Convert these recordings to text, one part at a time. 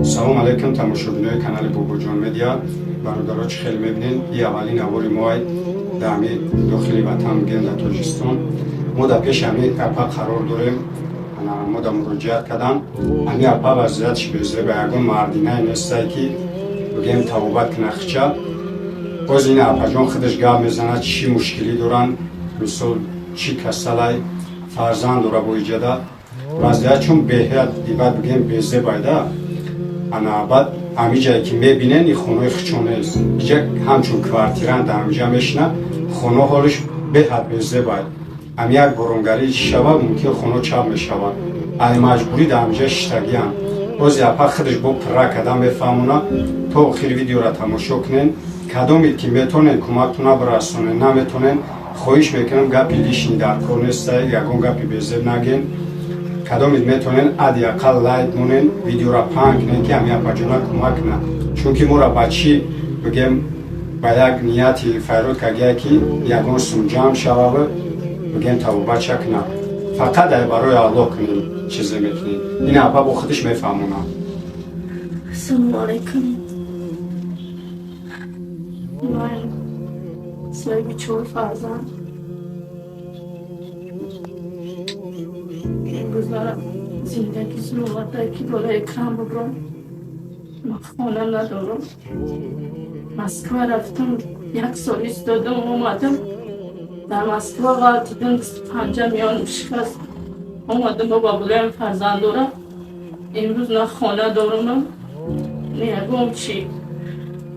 Салом алейкум, тамошобинои канали Бобоҷон Медиа. Бародаро, чӣ хеле мебинен, и аввалин навори моай дар ҳами дохили ватан, мегӯем, дар Тоҷикистон. Мо дар пеши ҳами апа қарор дорем. Мо дар муроҷиат кардам. Ҳами апа вазъиятш безеба, ягон мардинае нестае, ки бигӯем тавобат кунад хича. Боз ин апаҷон худаш гап мезанад, чӣ мушкилӣ доранд, мисол, чӣ касалай, фарзанд дора бо иҷада. Вазъият чун беҳад дибад, бигӯем, безебайда. Ана баъд ҳамиҷае ки мебинен, и хонаи хичон нест, иҷа ҳамчун квартирант дар ҳамиҷа мешина. Хона ҳолиш беҳад безебай. Ҳами як боронгарӣ шава, мумкин хона чап мешавад. Ай маҷбурӣ дар ҳамиҷа шиштагианд. Бози апа худаш бо пурра карда мефаҳмона. То охири видеора тамошо кунен. Кадомед ки метонен, кӯмактона бирасонен, наметонен, хоҳиш мекунам, гапи лишний дар кор нестай, ягон гапи безеб наген. Кадомед метонен, ади ақал лайк монен, видеора паҳн кунен, ки ҳами апаҷона кӯмак кунад, чунки моро ба чӣ бигем, ба як нияти файрод кардия, ки ягон сум ҷамъ шавава, бигем, тавобача кунад. Фақат ай барои Аллоҳ кунем, чизе мекунем. Ин апа бо худаш мефаҳмонад. Ассалому алайкум. Ман соҳиби чор фарзанд. Имрӯз маро зиндагӣ зур оварда, ки болои экран бубрам. Ман хона надорам. Москва рафтам, як сол истодам, омадам. Дар Москва ғалтидам, 25 миёнам шикаст. Омадам бо бабулаям фарзанд дорам. Имрӯз на хона дорамам, на ягон чӣ.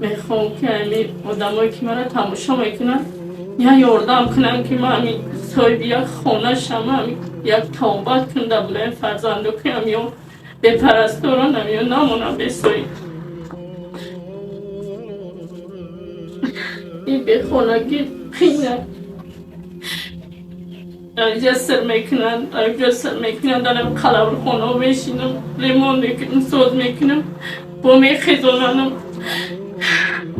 Мехоҳам, ки ҳами одамое, ки маро тамошо мекунанд, я ёрдам кунанд, ки ман ҳами соҳиби як хона шам, ҳами як тавбат кунам дар болои фарзандо, ки ҳамиё бепарасторон, ҳамиё намонам бесоҳиб. Ин бехонагӣ қина. Инҷа сир мекунанд, инҷа сир мекунанд, дар қалабрхонаҳо мешинам, ремонт мекунам, соз мекунам, бо мехезонанам.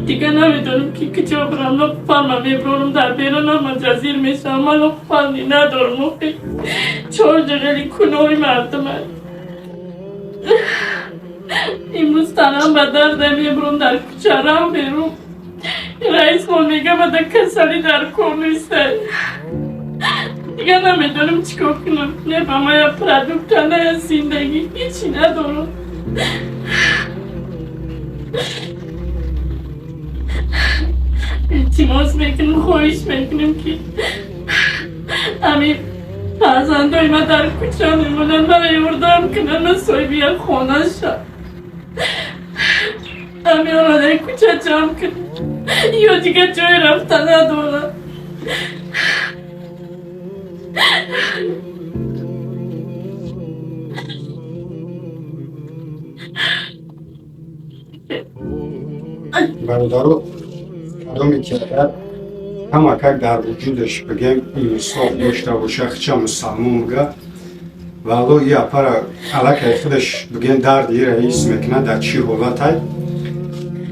Дигар намедонам, ки куҷо бирам. Лоқпалма мебурам, дар берунам ҷазир мешавам. Ман лоқпални надорам. Охи чор ҷағали кунои мардуманд. Имрӯз танам ба дарда, мебурам дар кӯча, рам берун. Раисмон мега, бада касалӣ дар кор нестай. Дигар намедонам, чӣ кор кунам. Не ба ман я продукта, на я зиндагӣ, ҳечи надорам. Илтимос мекунам, хоҳиш мекунам, ки ҳамин фарзандои ман дар кӯча мемонанд, маро ёрдам кунанд, ман соҳиби як хона шам. Ҳаминро дар кӯча ҷамъ кунам ё дигар ҷое рафта надорам. Бародаро, кадоме ки агар камакак дар вуҷудаш, бигем, инсоф дошта боша, хича мусалмон буга, валло, и апара аллакай худаш, бигем, дарди ира ҳис мекунад, дар чӣ ҳолатай.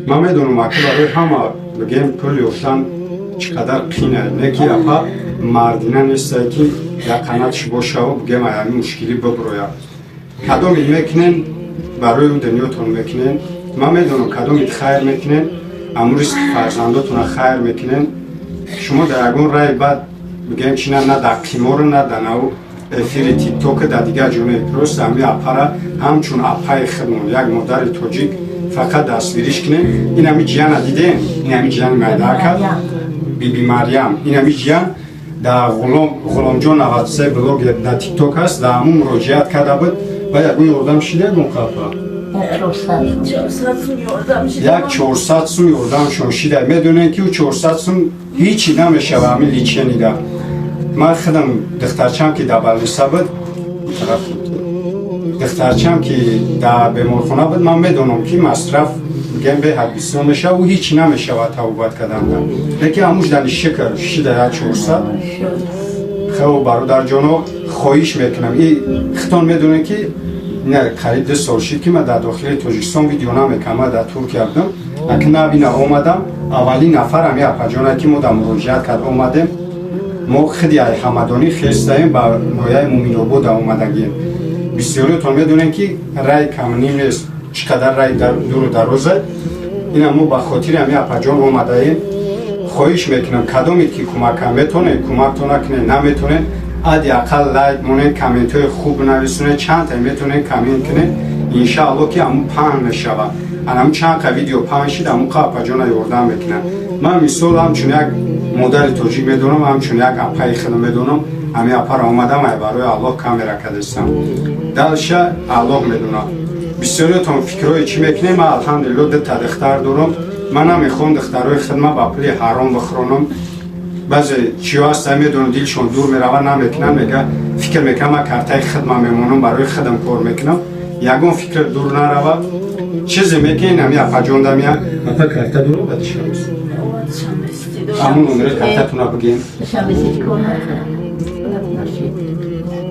Ман медонам, аки барои ҳама, бигем, пул ёфтан чӣ қадар қинай, не ки апа мардина нестай, ки дар қанатш бошаву, бигем, ай ҳамин мушкилӣ бибурояд. Кадомед мекунен, барои ӯ дунётон мекунен. Ман медонам, кадомед хайр мекунен, аму ризқи фарзандотона хайр мекунен. Шумо дар ягон рай бад, бигем, чи на дар қимору, на дар нав эфири тиктока, дар дигар ҷо не. Просто ҳами апара ҳамчун апаи худмон, як модари тоҷик, фақат дастгириш кунем. Ин ҳами ҷияна дидем, ин ҳами ҷияни майдака, биби Марьям. Ин ҳами ҷиян дар Ғуломҷон 93 блогер дар тикток аст, дар ҳамун муроҷиат карда буд ва ягон ёрдам шида, ягон қапа? Як 400 сум ёрдамшон шида. Медонем, ки ӯ 400 сум ҳичи намешава ҳамин леченида. Ман худам духтарчам, ки дар больница буд, духтарчам, ки дар беморхона буд, ман медонам, ки масраф, бигем, беҳад бисёр мешава, ӯ ҳичи намешава тавбат карданда. Лекин ҳамуш дани шукр шида як 400. Хел, бародарҷоно, хоҳиш мекунам, и хитон медонем, ки не қариб 2 сол шид, ки ман дар дохили Тоҷикистон видео намекунам. Ман дар Туркия будам, аки навина омадам. Аввалин нафар ҳами апаҷоне, ки мо дар муроҷиат кард, омадем. Мо худи ай ҳамадонӣ хестаем, ба ноҳияи Муминобода омадагием. Бисёриётон медонем, ки рай камним нест. Чӣ қадар рай дуру дароза. Ина мо ба хотири ҳами апаҷон омадаем. Хоҳиш мекунам, кадомед ки кӯмакам метонед, кӯмактон накунед, наметонед, ҳадди ақал лайк монед, комментҳои хуб нависонед, чандта метонед коммент кунед. Иншаалло, ки ҳамун паҳн мешавад. Анам чанд қа видео паҳн шид, ҳамун қа апаҷона ёрдам мекунад. Ман мисол ҳамчун як модари тоҷик медонам, ҳамчун як апаи худам медонам. Ҳами апара омадам, ай барои Аллоҳ камера кардастам. Дальше Аллоҳ медонад. Бисёриётон фикрҳои чӣ мекунем. Ман, алҳамдулилло, дута духтар дорам. Ман намехоҳам духтарои хидма ба пули ҳаром бихӯронам. Баъзе чиё ҳаста, медонам, дилшон дур мерава, намекунам. Мега, фикр мекунам, ман картаи хидма мемонам, барои худам кор мекунам. Ягон фикр дур нарава. Чизе мекунем, ҳами апаҷон дамия. Апа, карта дуру ба дишабес? Ҳамун номери картатуна бигем.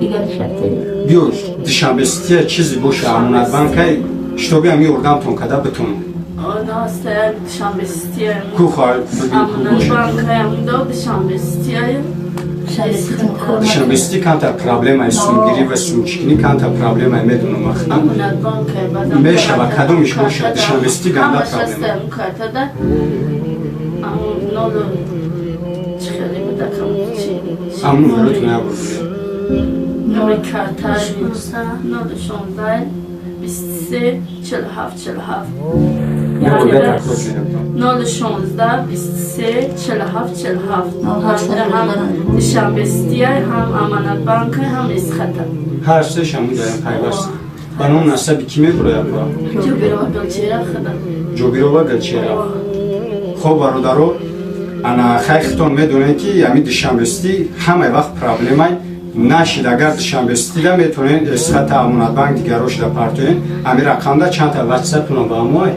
Дигар шарте. Биё, Душанбесития чизе боша, Амонатбанкай, чтобы ҳами ёрдамтон када битонам. Ку хоҳар, бигем, ку боша. Душанбесити камтар проблемаи сумгирӣ ва сумчикинӣ, камтар проблемаи, медонам, ахна мешава. Кадомиш боша, Душанбесити ганда проблема. Нолу чӣ хеле будакам чи. Ҳамун номеротон як бор бигем. Номери карта 016 23 47 47. Як бор такрор кунем. 016 23 47 47. Ҳам Душанбесития, ҳам Аманатбанка, ҳам Эсхата. Ҳар сеш ҳамун даям пайваст. Ба ном насаби кӣ мебурояд, апа? Ҷобирова Гулчера худам. Ҷобирова Гулчера. Хоб, бародаро, ана хай, хитон медонед, ки ҳами Душанбеситӣ ҳамаи вақт проблемай нашид. Агар Душанбеситида метавонед, Эсхата, Амонатбанк, дигаро шуда партоен. Ҳами рақамда чандта ватсапуна ба ҳамоай.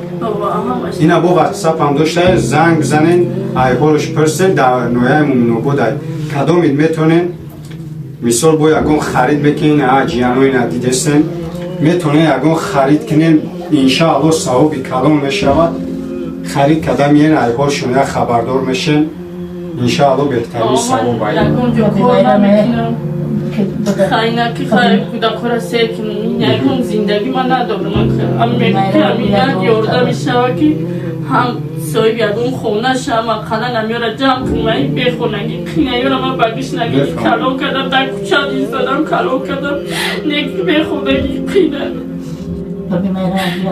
Ина бо ватсап ҳам дошта, занг бизанен, айҳолш пурсен. Дар нояи Муминободай кадомид метавонен, мисол, бо ягон харид мекунен, а ҷияноина дидесен, метавонен ягон харид кунен. Иншаалло, савоби калон мешавад. Харид карда миен, айҳолшон як хабардор мешен. Иншаалло, беҳтарин савоб ай. Ягон ҷо кор намекунам. Хайнаки хай, кӯдакҳоро сер кунам. Ягон зиндагӣ ман надорам. Ами як ёрдам мешава, ки ҳам соҳиби ягон хона шавам, ақаллан амёра ҷамъ кунам. Ай бехонагӣ қинаёра ман ба гишнагӣ калон кардам, дар кӯча истодам, калон кардам. Неки бехонагӣ қина.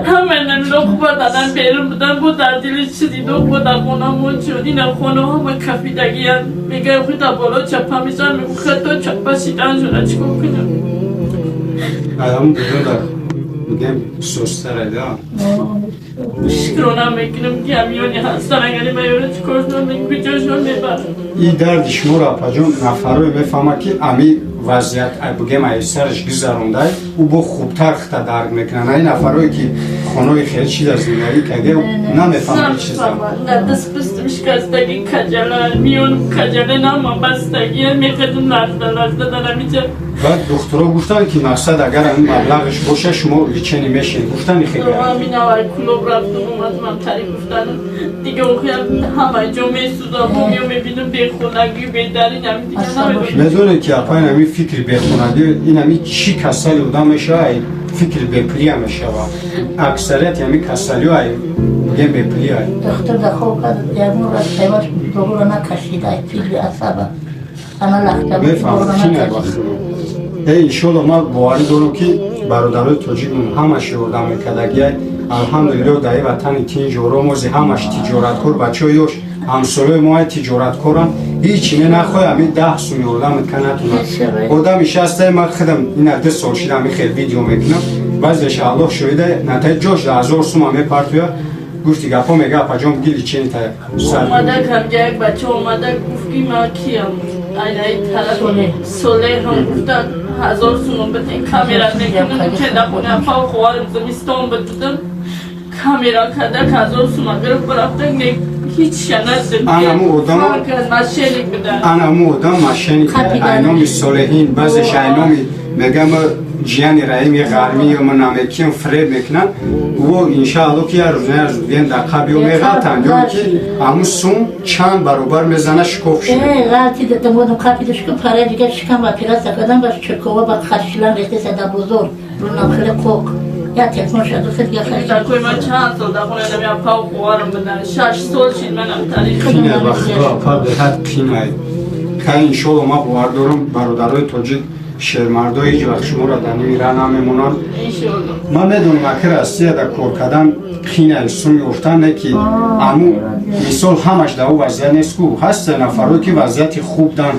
Ҳама намиро хуба дадан берун будан, бо дар дили чӣ дидо, бо дар хона мон шуд. Ина хона ҳама кафидагиян. Мегӯям, худ дар боло чапа мешавам, мегӯ, хато чапа шидан шуда, чӣ кор кунам? Ҳамун дунё мегӯем состарайда. Шукрона мекунам, ки ҳамёни ҳастан. Агари ба ёра чӣ кор шудам, куҷошон мебарам? Ин дарди шуморо, апаҷон, нафарое мефаҳмад, ки ами вазъият, бигем, ай сараш гузарондай, ӯ бо хубтар хита дарк мекунад. На ин нафарое, ки хонаи хел чиза зиндагӣ карда, намефаҳмад чиза. На даст пустам шикастагӣ, каҷала, миёнам каҷала, нама бастагӣ, мехедум, ларзда ларзда дар ҳамиҷа. Баъд духтуро гуфтанд, ки мақсад, агар ҳамин маблағаш боша, шумо лечение мешед, гуфтани хеле? Ҳамин аввал клуб рафтум, омадам, тари гуфтанам дига, охирам ҳама ҷо месӯзам, бо миё мебинам, бехонагӣ, бедарин, ҳамин дига намедонам. Медонед, ки апа, ин ҳамин фикри бехонагӣ, ин ҳамин чӣ касали одам мешава, ай фикри бепулия мешава. Аксарияти ҳамин касалиҳо, ай бигем, бепулия. Духтур да хоб кард, ягон раз пайваш доруро накашид, ай фикри асаба ана лахта. Мефаҳмам, ки не вақт. Иншолло, ман боварӣ дорам, ки бародарои тоҷикмон ҳамаш ёрдам мекардагиай. Алҳамдулилло, дар ин ватани тинҷ оромози ҳамаш тиҷораткор, бачаҳои ёш, ҳамсолои мо тиҷораткоранд. Ҳичи не нахоҳ, ҳамин 10 сум ёрдамат ка натонад. Одами шастае, ман худам ина 2 сол шида ҳамин хел видео мекунам. Баъзеша, Аллоҳ шоҳида, натай ҷош да 1000 сума мепартоя. Гуфти гапҳо, мега, апаҷон, буги лечение та. Омада ҳамҷа як бача омада, гуфт, ки ман киям, айнаи тараф соле ҳам гуфтан, 1000 сумон битен, камера мекунам. Чеда хона апа хоҳарам зимистон будам, камера карда, 1000 сума гирифт, рафта, ҳеч надидем. Анаму одам мошенник будан. Анаму одам мошенник, айноми Солеҳин. Баъзеш айноми мегам ҷияни Раими ғармӣ ё намекиям фреб мекунанд. Ӯ, иншаалло, ки як рӯз, на як рӯз бигем, дар қабиё меғалтанд, ё ки ҳамун сум чанд баробар мезана, шикоф шуд. Ғалти дадамодам, қапидашку пара дига шикам операция кардам, ба чиркова ба хашилан рехтеса дар бозор рунам хеле қоқ. Як телефон шуд, хеле Кӯдакои ман чанд сол дар хонаи одами апау хоҳарам будан. 6 сол шид манам тариқ. Қинай, ба худо, апа, беҳад қинай. Хай, иншолло, ман бовар дорам, бародарои тоҷик, шермардо ҳеҷ вақт шуморо дар ними раҳ намемонанд. Иншолло. Ман медонам, аки Россияда кор кардан қинай, сум ёфтан, не ки аму мисол ҳамаш дар ӯ вазъият нест ку. Ҳаста нафарое ки вазъияти хуб дан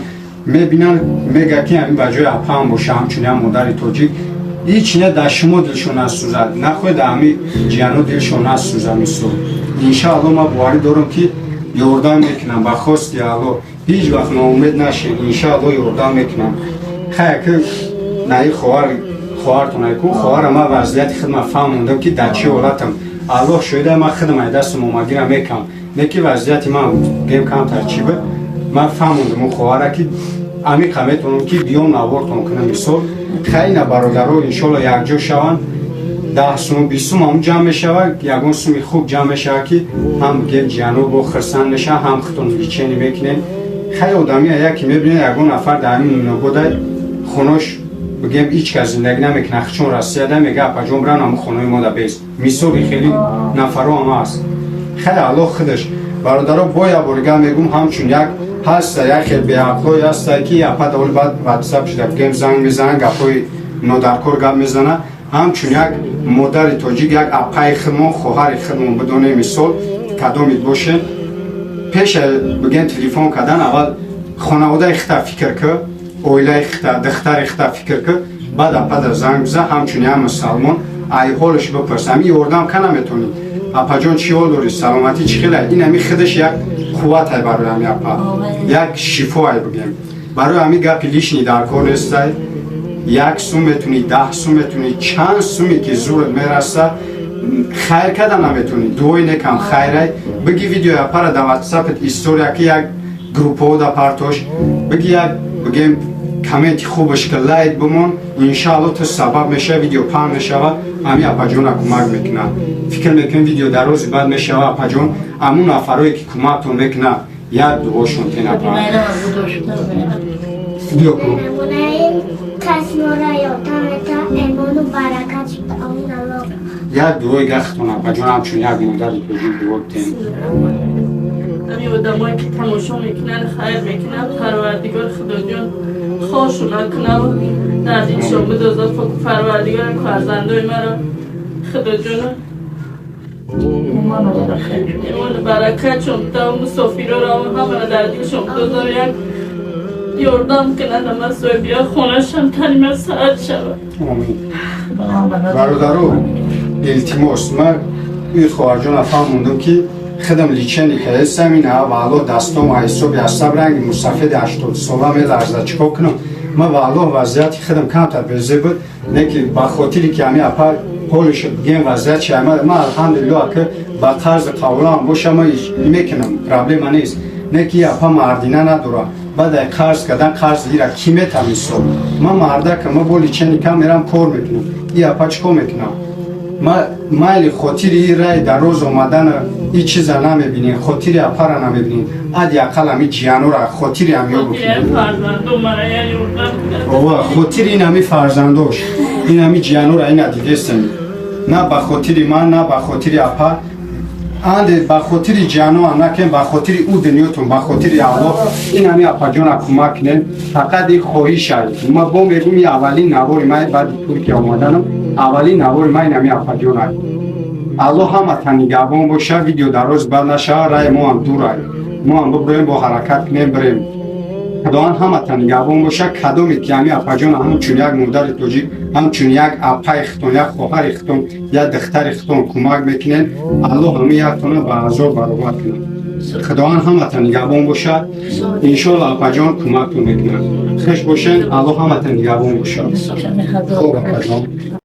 мебинанд, мега ки ҳамин ба ҷои апаам боша, ҳамчун як модари тоҷик. Ҳеч не, дар шумо дилшон насӯзад, нахоҳед дар ҳами ҷияно дилшон насӯзад. Мисол, иншаалло, ман боварӣ дорам, ки ёрдам мекунам. Ба хости Алло, ҳеҷ вақт ноумед нашед, иншаалло, ёрдам мекунам. Хай, ки наи хоҳар, хоҳартон ку, хоҳара, ман вазъияти худма фаҳмондам, ки дар чӣ ҳолатам. Аллоҳ шоҳида, ман худам ай дастам омадира мекам, не ки вазъияти ман гем камтар чӣ буд. Ман фаҳмондам ӯ хоҳара, ки амиқа метавонам, ки биём навортон кунам. Мисол, хайна, бародаро, иншолло, якҷо шаванд, 10 сум, 20 сум ҳам ҷамъ мешавад, ягон суми хуб ҷамъ мешавад, ки ҳам гем ҷияно бо хирсанд мешавад, ҳам худтон лечение мекунед. Хай, одамия яке мебинед, ягон нафар дар ҳамин Нунободай хонош, бигем, ҳеҷ кас зиндагӣ намекунад, чун Россияда мега: «Апаҷон, биран ҳамн хонаи мо да бес». Мисоли хеле нафаро ҳам ҳаст. Хеле Аллоҳ худаш, бародаро, бо як борига мегум, ҳамчун як ҳаста, як хел беақлое ҳаста, ки апа даволи баъд ватсап шуда, бигем, занг мезанад, гапҳои нодаркор гап мезанад. Ҳамчун як модари тоҷик, як апаи худмон, хоҳари худмон бидонем, мисол, кадомит бошем, пеша, бигем, телефон кардан, аввал хонаводаи хита фикр кӣ, оилаи хита, духтари хита фикр кӣ, баъд апада занг биза. Ҳамчун як мусалмон ай ҳолаш бипурс. Ами ёрдам ка наметонӣ, апаҷон, чӣ ҳол дорӣ, саломатӣ чӣ хела? Ин ами худаш як қувватай барои ами апа, як шифоай, бигем. Барои ами гапи лишний дар кор нестай. 1 сум метунӣ, 10 сум метунӣ, чанд суме ки зурат мераса, хайр када наметунӣ, дуои некам хайрай. Биги, видеои апара дар ватсапет история ки, як группаҳо да партош, биги, як, бигем, комменти хубаш ки, лайк бимон. Иншаалло, ту сабаб мешава, видео паҳн мешава, ами апаҷона кӯмак мекунад. Фикр мекунем, видео дар рӯзи баъд мешава. Апаҷон, амун нафарое ки кӯмактон мекунад, як дуошон тенапа биё ку. Касмора ёрдам мета, эмону баракат шуда, амин, Аллоҳ. Як дуои гахтон, апаҷон, ҳамчун як модари тоҷик дуо битен. Ҳамин одамое ки тамошо мекунанд, хайр мекунанд, Парвардигор Худоҷон хошу накунав, дар дилшон бидозад. Парвардигорам, фарзандои маро, Худоҷоно, имону баракатшон битав, мусофироро ҳамаро дар дилшон бидозад, як ёрдам кунанд, ама соҳибия хонашам танима саат шавад. Омин. Бародаро, илтимос, ман ин хоҳарҷона фаҳмондам, ки худам лечение кардастам ина ва Аллоҳ дастом ҳисоби асаб ранги мусафеди 80сола меларза. Чӣ кор кунам ман? Ва Аллоҳ, вазъияти худам камтар безе буд, не ки ба хотире ки ҳами апа ҳолиш, бигем, вазъият чи, ман, алҳамдулиллоҳ, ака, ба қарзи қавлаам боша, ман мекунам, проблема нест. Не ки апа мардина надора, баъд ай қарз кардан, қарз ира ки метам? Мисол, ман мардакам, ма бо лечение кам мерам, кор мекунам, и апа чӣ кор мекунам? Майли, хотири и рай дароз омадана и чиза намебинем, хотири апара намебинем, ади ақал ами ҷиянора хотири ҳамё бикунем. Ова, хотири ин ҳами фарзандош, ин ҳами ҷиянора ина дидестем. На ба хотири ман, на ба хотири апа, анде ба хотири ҷияноам накем, ба хотири ӯ дунётон, ба хотири Аллоҳ ин ҳами апаҷона кӯмак кунем. Фақат ин хоҳишай ма бо мегум, и аввалин навори ман баъди Туркия омаданам, аввалин навори ман ин ҳами апаҷонай. Аллоҳ ҳаматан нигаҳбон боша. Видео дароз бад нашава, рай мо ҳам дурай, мо ҳам биброем, бо ҳаракат кунем, бирем. Худованд ҳаматан нигаҳбон боша. Кадоме ки ҳами апаҷона ҳамчун як модари тоҷик, ҳамчун як апаи хитон, як хоҳари хитон, як духтари хитон кӯмак мекунед, Аллоҳ ҳами яктона ба ҳазор баробар кунад. Худованд ҳаматан нигаҳбон бошад. Иншоалло, апаҷон кӯмактон мекунад. Хуш бошед, Аллоҳ ҳаматан нигаҳбон бошад. Хоб, апаҷон.